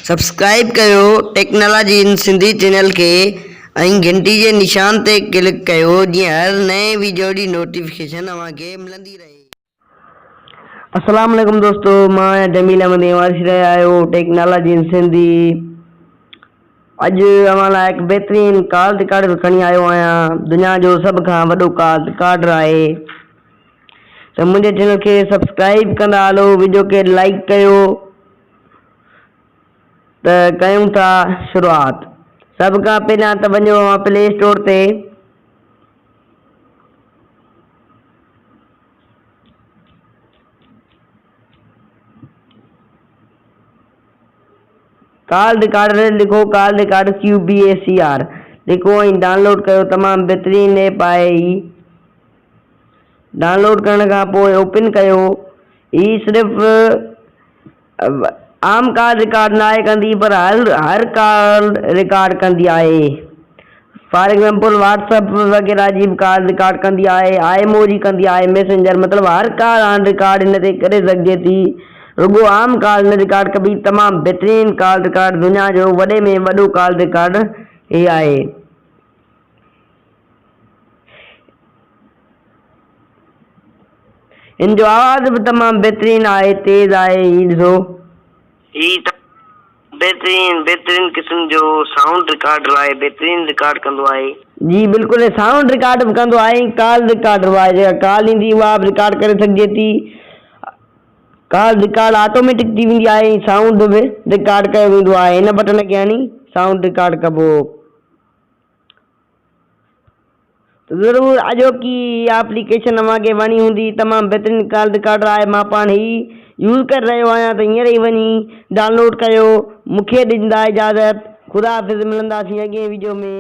Subscribe ڪيو technology ان Sindhi channel کي ۽ گهنٽي جي نشان تي ڪلڪ ڪيو جيئن هر نئين ويڊيو جي نوٽيفڪيشن اوهان کي ملندي رهي. السلام عليڪم دوستو مان آهيان جميل احمد ۽ اوهان ڏسي رهيا آهيو ٽيڪنالاجي ان سنڌي اڄ اوهان لاء هڪ بهترين ڪال رڪارڊر کڻي آيو آهيان دنيا جو سڀ کان وڏو ڪال رڪارڊر آهي ته منهنجي چينل کي سبسڪرائيب ڪندا هلو ويڊيو کي لائڪ ڪيو ته ڪيون ٿا شروعات. سڀ کان پهريان ته وڃو اوهان پلي اسٽور تي. ڪال رڪارڊر لکو call record Q B A C R لکو ۽ ڊائونلوڊ ڪيو تمام بهترين ايپ آهي هي ڊائونلوڊ ڪرڻ کان پوء اوپن ڪيو هي صرف عام ڪال رڪارڊ ناهي ڪندي پر هر هر ڪال رڪارڊ ڪندي آهي فار ايگزامپل واٽس اپ وغيره جي به ڪال رڪارڊ ڪندي آهي آئي مو جي ڪندي آهي ميسنجر مطلب هر ڪال هاڻ رڪارڊ هن تي ڪري سگهجي ٿي رڳو عام ڪال نه رڪارڊ ڪبي تمام بهترين ڪال رڪارڊ دنيا جو وڏي ۾ وڏو ڪال رڪارڊ هي آهي. هن جو آواز به تمام بهترين آهي تيز آهي هي ڏسو. هي تمام بهترين بهترين قسم جو سائونڊ رڪارڊر آهي بهترين رڪارڊ ڪندو آهي. جي بلڪل هي سائونڊ رڪارڊ به ڪندو آهي ۽ ڪال رڪارڊر به آهي جيڪا ڪال ايندي اها به رڪارڊ ڪري سگهجي ٿي ڪال رڪارڊ آٽوميٽڪ ٿي ويندي آهي ۽ سائونڊ به رڪارڊ ڪيو ويندو آهي هن بٽڻ کي هڻي سائونڊ رڪارڊ ڪبو. ته ضرور اڄوڪي اها اپليڪيشن اوهان کي وڻي هوندي تمام بهترين ڪال رڪارڊر آهي مان پاڻ هي يوز ڪري رهيو آهيان ته هينئر ئي وڃي ڊائونلوڊ ڪيو مونکي ڏيندا اجازت خدا حافظ ملنداسين اڳئين ويڊيو ۾.